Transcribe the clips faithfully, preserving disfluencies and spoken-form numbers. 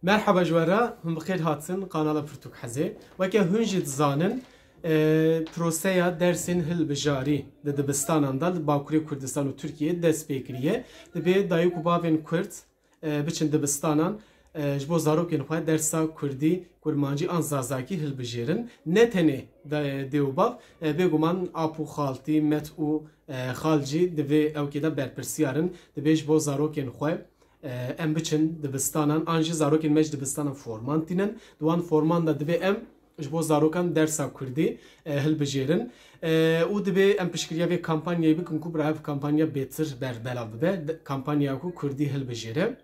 Merhaba ji we re, hûn bi xêr hatin kanala Pirtûk Hezê. Weke hûn jî dizanin, e, proseya dersên hilbijarî di dibistanan de li Bakurê Kurdistan û Tirkiyeyê dest pê kiriye. Dibê dayik û bavên Kurd, e, biçin dibistanan, e, ji bo zarokên xwe dersa Kurdî, Kurmancî an Zazakî hilbijêrin. Ne tenê da-, dê û bav, e, bêguman ap û xaltî, met û, e, xal jî di vê ewkê de berpirsiyar in. Dibê ji bo zarokên xwe, e, em biçin dibistanan, an jî zarokên me ji dibistanan forman tînin. Di wan forman de dibê em ji bo zarokan dersa Kurdî, e, hilbijêrin. E, û dibê em piştgiriya vê kampanyayê bikin ku bira ev kampanya bêtir berbelav bibe, de-, kampanya ku Kurdî hilbijêre.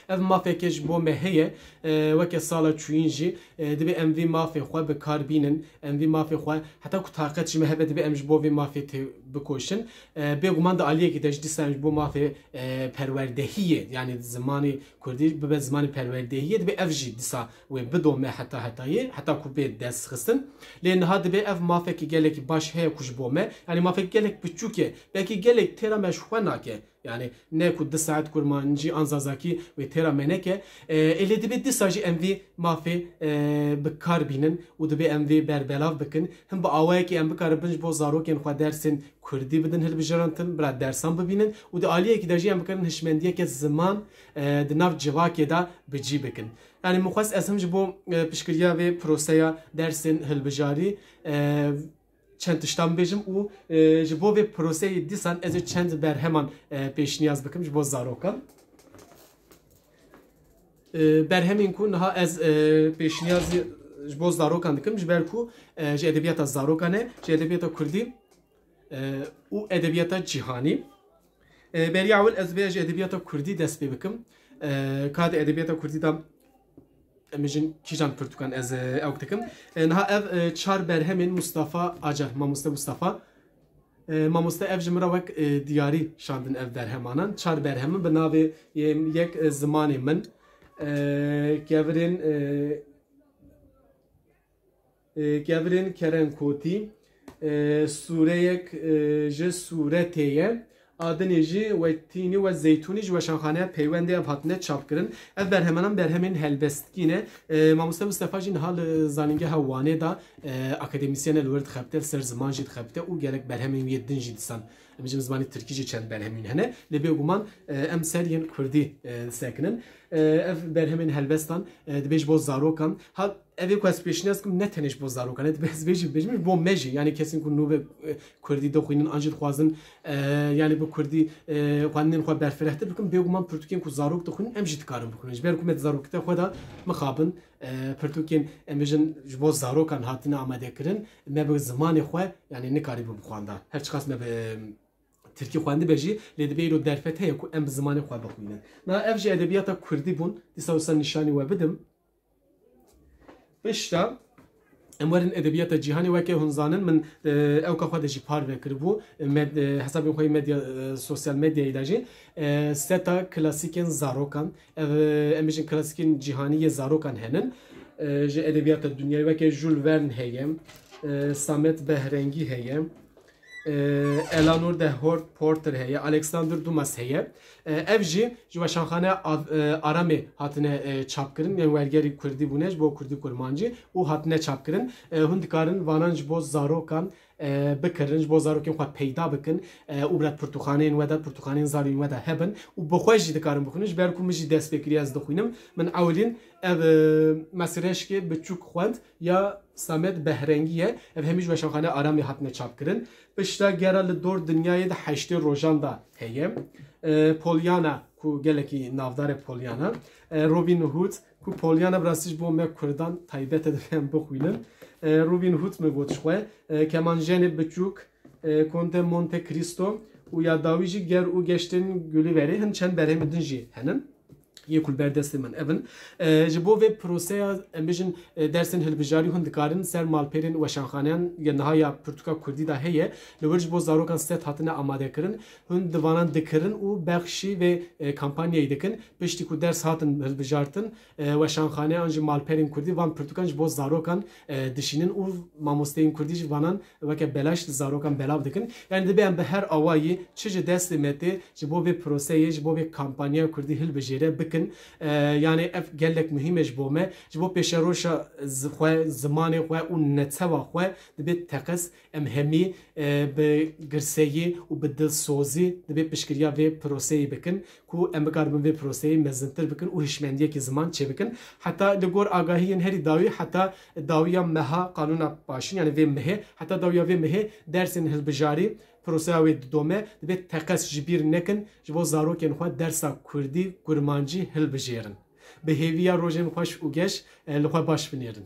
Ev mafeke ji bo me heye, e, weke sala çûyîn jî, e, dibê em vî mafê xwe bi kar bînin, em vî mafê xwe heta ku taqet ji me hebe dibê em ji bo vê mafê tê-, bikoşin. E, bêguman di aliyekî de jî dîsa em ji bo mafê, e, perwerdehiyê, yanî zimanê Kurdî bibe zimanê perwerdehiyê, dibê ev jî dîsa wê bidome heta hetayê, heta ku bê dest xistin. Lê niha dibê ev mafekî gelekî baş heye ku ji bo me, yanî mafekî gelek biçûk e, belkî gelek têra me ji xwe nake. Yanî ne ku du saet Kurmancî an Zazakî wê têra me neke. E, ê lê dibê dîsa jî em vî mafê, e, bi kar bînin û dibê em vê berbelav bikin. Him bi awayekî em bikaribin ji bo zarokên xwe dersên Kurdî bidin hilbijartin, bira dersan bibînin û di aliyekî de jî em bikarin hişmendiyeke ziman, e, di nav civakê de bi cî bikin. Yanî min xwest ez him ji bo, e, piştgiriya vê proseya dersên hilbijarî, e, çend tiştan bêjim û, e, ji bo vê proseyê dîsan ez ê çend berheman, e, pêşniyaz bikim ji bo zarokan. E, berhemên ku niha ez, e, pêşniyazî ji bo zarokan dikim, ji ber ku, e, ji edebiyata zarokan e, ji edebiyata kurdî, e, û edebiyata cîhanî. E, beriya ewil ez vê ji edebiyata kurdî dest pê bikim. E, ka di edebiyata kurdî de em jin kîjan pirtûkan ez, e, ewk dikim. E, niha ev, e, çar berhemên Mustafa Acar, mamoste Mustafa. E, mamoste ev ji min re wek, e, diyarî şandin ev berhemanan. Çar berhemin bi navê yê yek, e, zimanê min. E, kevirên, e, e, kevirên kerenkotî, e, sûreyek, e, ji sûretê ye. A dinê jî we tînî we zeytûnî ji weşanxaneya Peywendê ev hatine çapkirin. Ev berhemenan berhemên helbestkî ne. E, Mamoste Mustafa jî niha li Zanîngeha Wanê de, e, akademîsyen e, li wir dixebite, li ser ziman jî dixebite û gelek berhemên wî yê din jî dîsan. Em jî bi zimanê tirkî jî çend berhemên hene. Lê bêguman, e, em ser yên kurdî, e, disekinin. E, ev berhemên helbestan, e, dibê ji bo zarokan. Ha, ev ê ku ez pêşniyaz kim ne tenê ji bo zarokan e, dibê ez bêjim, bêjim ji bo me jî. Yanî kesên ku nû ve, e, kurdî dixwînin an jî dixwazin, e, yanî bi kurdî, e, xwendinên xwe berfirehtir bikin, bêguman pirtûkên ku zarok dixwînin em jî dikarin bixwînin. Ji ber ku me di zarokîtiya xwe de mixabin, e, pirtûkên em bêjin ji bo zarokan hatine amadekirin, me bi zimanê xwe, yanî nikarîbû bixwanda. Her çiqas me bi tirkî xwendibe jî, lê dibê îro derfet heye ku em bi zimanê xwe bixwînin. Na ev jî edebiyata kurdî bûn, dîsa wisa nîşanî we bidim. Pişta em werin edebiyata cîhanê, weke hûn zanin min, e, ewka xwe de jî parve kiribû, e, med-, e, hesabên xwe yê medya, e, sosyal medyayê de jî, e, seta klasîkên zarokan, ev, e, em bêjin klasîkên cîhanî yê zarokan henin. E, ji edebiyata dinyayê weke Jules Verne heye, e, Samet Behrengî heye, e, Eleanor de Hort Porter heye, Alexander Dumas heye. E, ev jî ji weşanxaneya Av-, e, Aramê hatine, e, çapkirin, yên wergerî kurdî bûne, ji bo kurdî kurmancî û hatine çapkirin. E, hûn dikarin vanan ji bo zarokan, e, bikirin, ji bo zarokên xwe peyda bikin, e, û bira pirtûkxaneyên we de, pirtûkxaneyên zarên we de hebin û bi xwe jî dikarin bixwînin, ji ber ku min jî dest pê kiriye ez dixwînim. Min ewilîn ev, e, Mesreşkê Biçûk xwend ya Samet Behrengî ye. Ev hemî ji weşanxaneya Aramê hatine çapkirin. Pişta Gera li dor dinyayê di heştê rojan de heye. E, Pollyanna ku gelekî navdar e Pollyanna. E, Robin Hood ku Pollyanna bi rastî ji bo me kurdan taybet e, divê em bixwînin. E, Robin Hood min got ji xwe. E, Kemanjenê Biçûk, e, Konte Monte Cristo û ya dawî jî Ger û Geştên Gulliverê, hin çend berhemên din jî henin. Yê ku li ber destê min ev in. E, ji bo vê proseya, em bêjin, e, dersên hilbijarî hûn dikarin ser malperên weşanxaneyan ya niha ya pirtûka kurdî de heye. Li wir ji bo zarokan set hatine amade kirin. Hûn di vanan dikirin û bexşî vê, e, kampanyayê dikin. Piştî ku ders hatin hilbijartin, e, weşanxane an jî malperên kurdî van pirtûkan ji bo zarokan, e, dişînin û mamosteyên kurdî jî vanan weke belaş li zarokan belav dikin. Yanî dibe em bi her awayî çi ji destê me tê ji bo vê proseyê, ji bo vê kampanya kurdî hilbijêre, bikin. bikin. E, yani ev gelek muhîm e ji bo me. Ji bo pêşeroja zi-, xwe, zimanê xwe û netewa xwe dibê teqez em hemî, e, bi girseyî û bi dilsozî dibê piştgiriya vê proseyê bikin ku em bikaribin vê proseyê mezintir bikin û hişmendiyekî ziman çêbikin. Heta li gor agahiyên herî dawî, heta dawiya meha qanûna paşîn, yani vê mehê, heta dawiya vê mehê dersên hilbijarî proseya wê didome, dibê teqez ji bîr nekin, ji bo zarokên xwe dersa kurdî, kurmancî hilbijêrin. Bi hêviya rojên xweş û geş, e, li xwe baş binêrin.